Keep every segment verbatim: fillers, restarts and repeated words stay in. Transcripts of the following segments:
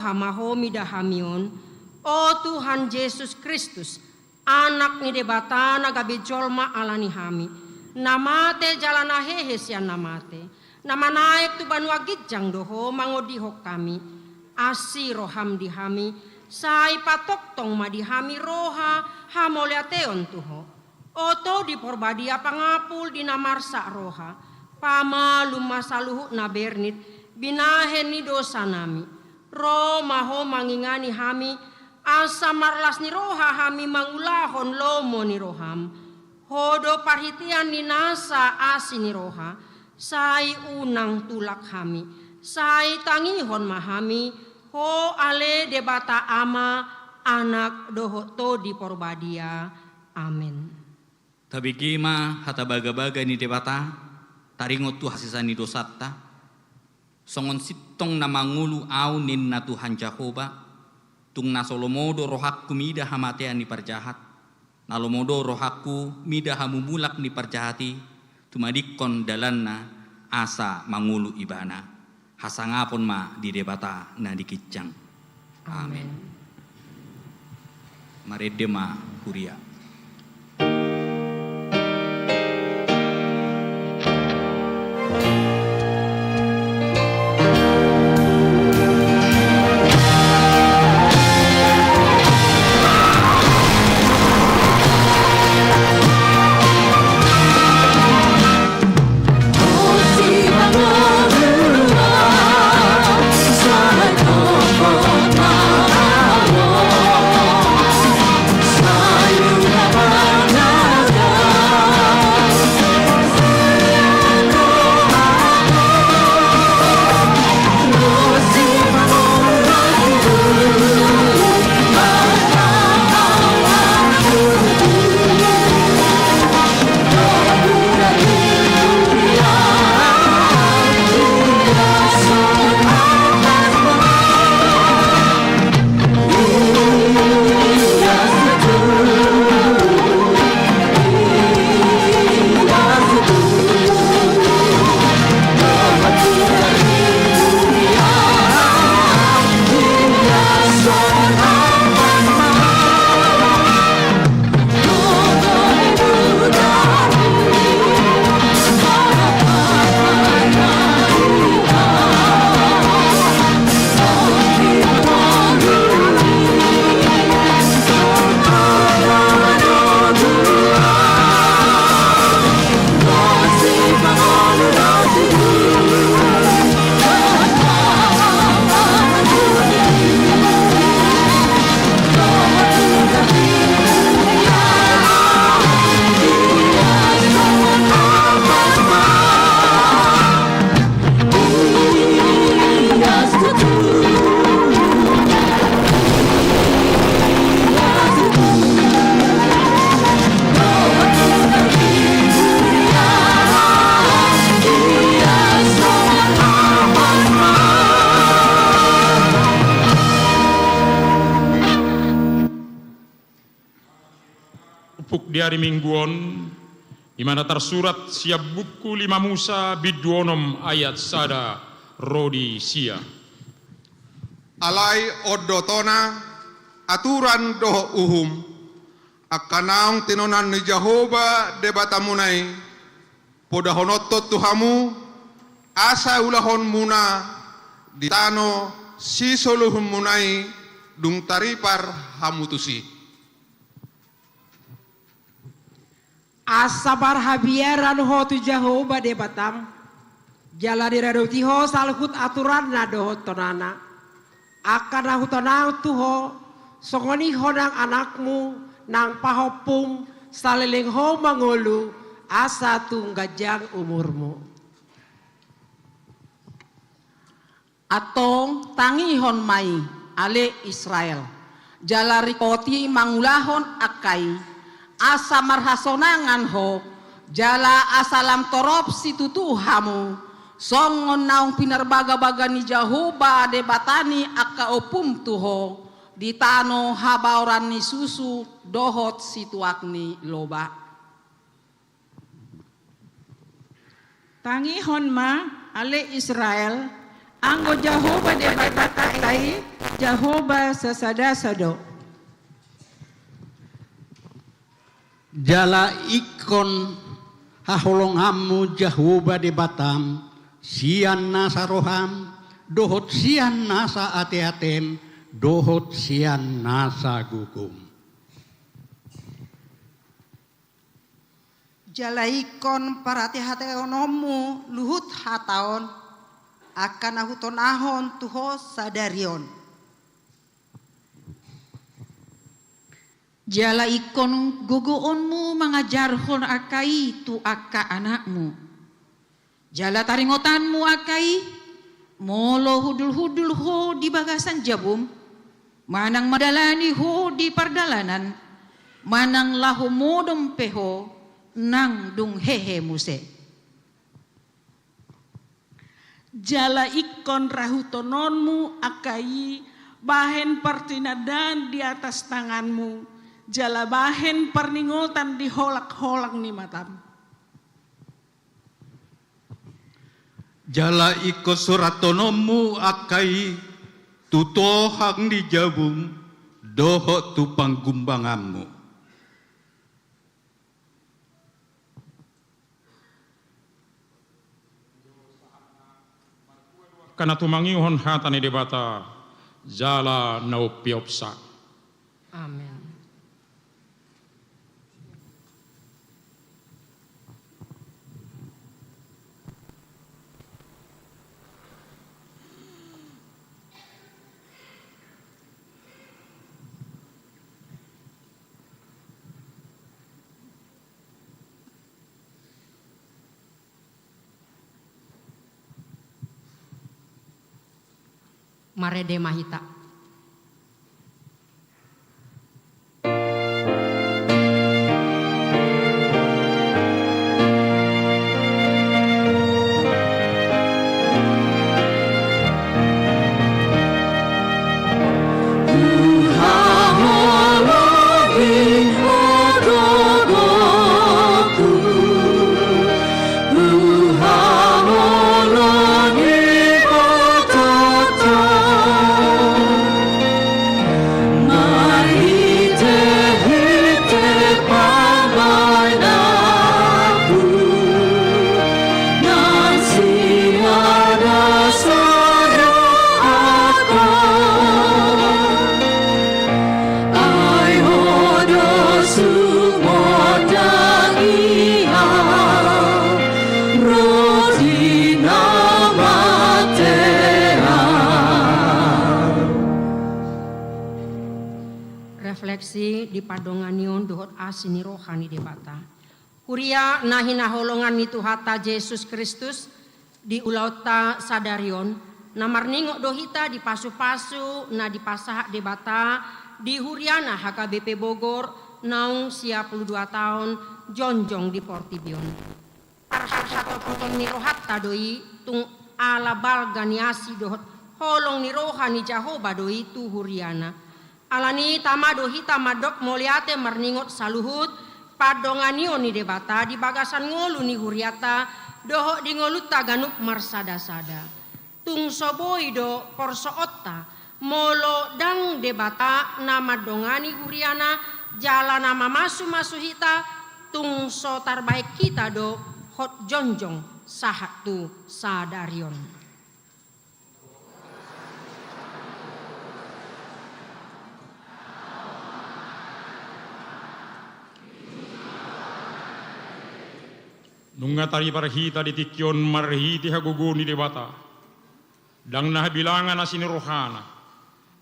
roha ma Ho mida hami on, o Tuhan Jesus Kristus, Anak ni Debata na gabe jolma ala ni hami, na mate jala na hehe sian na mate, na manaek tu banua ginjang do Ho mangondihonon hami. Asi roham di hami, sai patongtong ma di hami roha hamauliateon tu Ho. O Tondi Porbadia, pangapul di na marsak roha, pamalum ma saluhut na bernit, binahen ni dosanami. Ro ma Ho mangingani hami, asa marlas ni roha hami mangulahon lomo ni roham. Ho do parhitean ni nasa asi ni roha, sai unang tulak hami, sai tangihon ma hami, Ho ale Debata Ama, Anak dohot Tondi Porbadia. Amen. Tabege ma hata bagabaga ni Debata, taringot tu hasesaan ni dosanta. Songon sintong na mangolu ahu ninna Tuhan Jahowa, tung na so lomo do rohangku mida hamatean ni parjahat, na lomo do rohangku mida hamumulak ni parjahat i, tumadingkon dalanna asa mangolu ibana. Hasangapon ma di Debata na di ginjang. Amen. Amen. Marende ma huria. Umpuk di ari Minggu on, i ma na tarsurat sian buku lima Musa bindu onom ayat sada ro di sia. Alai on do tona, aturan dohot uhum, angka naung tinonan ni Jahowa Debatamuna i, podahononhon tu hamu, asa ulahonmuna di tano sisoluhonmuna i, dung taripar hamu tusi. Asa marhabiaran ho tu Jahowa Debatam, jala diradoti ho saluhut aturanna dohot tonana, angka na hutonang tu ho, songon i ho nang anakmu, nang pahompum, saleleng ho mangolu, asa tung ganjang umurmu. Antong tangihon ma i, ale Israel, jala ringkoti mangulahon angka i, asa marhasonangan ho, jala asa lam torop situtu hamu, songon naung pinarbagabaga ni Jahowa Debata ni angka ompum tu ho, di tano habaoran ni susu dohot situak ni loba. Tangihon ma, ale Israel, Anggo Jahowa Debatanta i, Jahowa sasadasa do. Jala ingkon haholonganmu Jahowa Debatam, sian nasa roham, dohot sian nasa ateatem, dohot sian nasa gogom. Jala ingkon parhatehateononmu luhut hata on, angka na hutonahon tu ho sadari on. Jala ingkon gogoonmu mangajarhon angka i tu angka anakmu. Jala taringotanmu angka i, molo hundulhundul ho di bagasan jabum, manang madalani ho di pardalanan, manang laho modom pe ho, nang dung hehe muse. Jala ingkon rahutononmu angka i bahen partinandaan di atas tanganmu, jala bahen parningotan di holangholang ni matam. Jala ingkon surathononmu angka i tu tohang ni jabum dohot tu panggumbanganmu. Angka na tumangihon hata ni Debata jala na umpeopsa. Amen. Marende ma hita. Ai Ho do sumondang ia roti na matean. Refleksi di pandonganion dohot asi ni roha ni Debata. Huria na hinaholongan ni Tuhanta Jesus Kristus, di ulaonta sadari on, na marningot do hita di pasupasu na dipasahat Debata di huriana H K B P Bogor naung sia pulu dua taon jongjong di portibi on. Parhatopoton ni rohanta do i tung ala balga ni asi dohot holong ni roha ni Jahowa do i tu huriana. Alani i tama do hita mandok mauliate marningot saluhut pandonganion ni Debata di bagasan ngolu ni hurianta dohot di ngolunta ganup marsadasada. Tung so boi do porsoonta, molo ndang Debata na mandongani huriana jala na mamasumasu hita, tung so tarbahen hita do hot jongjong sahat tu sadari on. Nunga taripar hita di tingki on marhite hagogoon ni Debata. Ndang na habilangan asi ni rohana,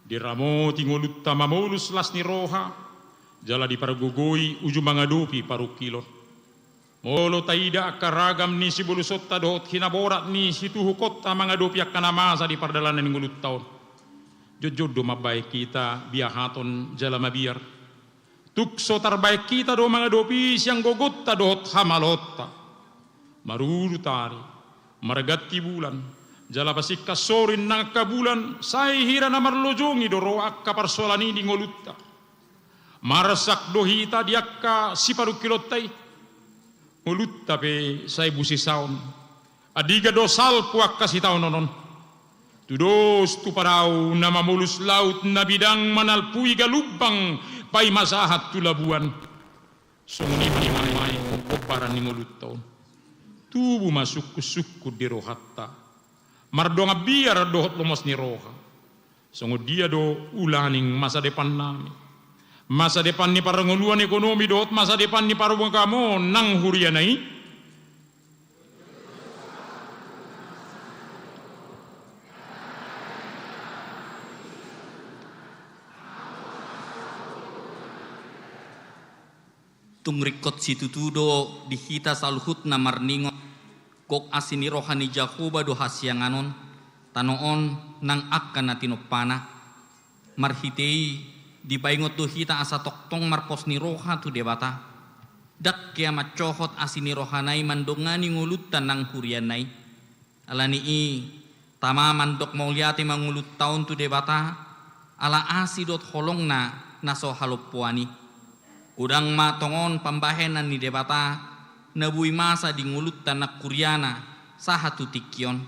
diramoti ngolunta mamolus las ni roha, jala dipargogoi uju mangadopi parungkilon. Molo taida angka ragam ni sibolusonta dohot hinaborat ni situhukonta mangadopi angka na masa di pardalanan ni ngolunta on, jotjot do mambahen hita biahaton jala mabiar. Tung so tarbahen hita do mangadopi i sian gogonta dohot hamaloonta. Marudut ari, marganti bulan, jala pasingkat sorin nang angka bulan, sai hira na marlojongi do ro angka parsoalan i di ngolunta. Marsak do hita di angka siparungkilonta i. Ngolunta pe sai busisaon. Andigan do salpu angka sitaonon on. Tudos tu parau na mamolus laut na bidang manalpui galumbang paima sahat tu labuan. Songon i ma nian hombaran ni ngolunta on. Tubu ma sungkunsungkun di rohanta. Mardongan biar dohot lomo ni roha. Songon dia do ulaning masa depannami. Masa depan ni parngoluan ekonomi dohot masa depan ni parugamo nang huriana i. Tung ringkot situtu do di hita saluhutna marningot, gok asi ni roha ni Jahowa do hasiangan on, tano on nang angka na tinompana. Marhite i dipaingot do hita asa tongtong marpos ni roha tu Debata. Ndang hea mansohot asi ni rohana i mandongani ngolunta nang huriana i. Ala ni i, tama mandok mauliate ma ngolunta on tu Debata, ala asi dohot holongna na so halompoan i. Godang ma tongon pambahenan ni Debata, na boi masa di ngolunta nang huriana, sahat tu tingki on.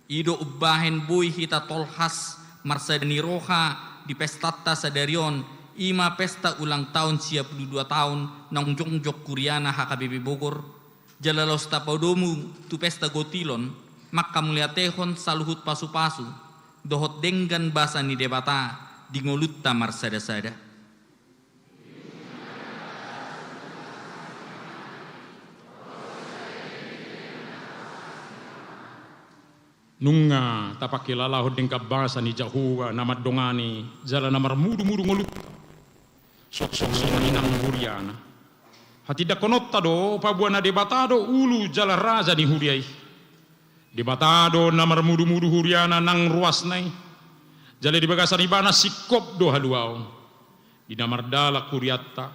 I do umbahen boi hita tolhas marsada ni roha di pestanta sadari on, i ma pesta ulang taon sia pulu dua taon naung jongjong huriana H K B P Bogor, jala laos tapadomu tu pesta gotilon, mangkamauliatehon saluhut pasupasu, dohot denggan basa ni Debata di ngolunta marsadasada. Nunga tapangkilalahon denggan basa ni Jahowa na mandongani jala na marmudumudu ngolunta. Songon i nang huriana. Hatindangkononta do paboa na Debata do ulu jala raja ni huria i. Debata do na marmudumudu huriana nang ruasna i. Jala di bagasan ibana singkop do haluaon. Di na mardalan hurianta.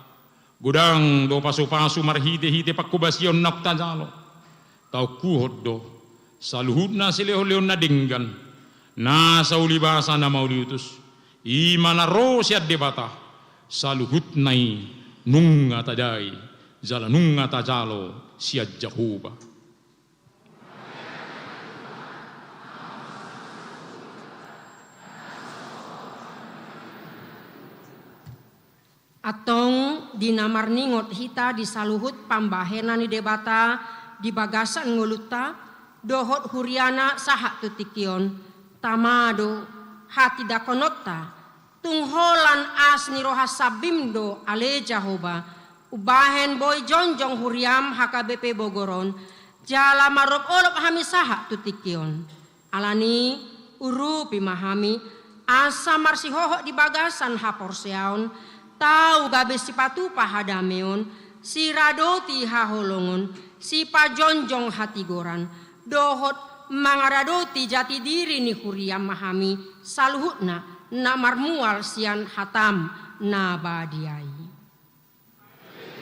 Godang do pasupasu marhitehite panghobasion naung tajalo. Taungkuhon do, saluhutna silehonlehon na denggan, na saulibasa na mauliutus, i ma na ro sian Debata, saluhutna i nunga tadai, jala nunga tajalo sian Jahowa. Antong di na marningot hita di saluhut pambahenan ni Debata di bagasan ngolunta, dohot huriana sahat tu tingki on, tama do hatindangkononta, tung holan asi ni roha sambim do ale Jahowa, umbahen boi jongjong huriam H K B P Bogor on, jala marolopolop hami sahat tu tingki on. Ala ni i urupi ma hami, asa marsihohot di bagasan haporseaon, tau gabe sipatupa hadameon, siradoti haholongon, sipajongjong hatigoran, dohot mangaradoti jati diri ni huriam ma hami, saluhutna na marmual sian hatam na badia i.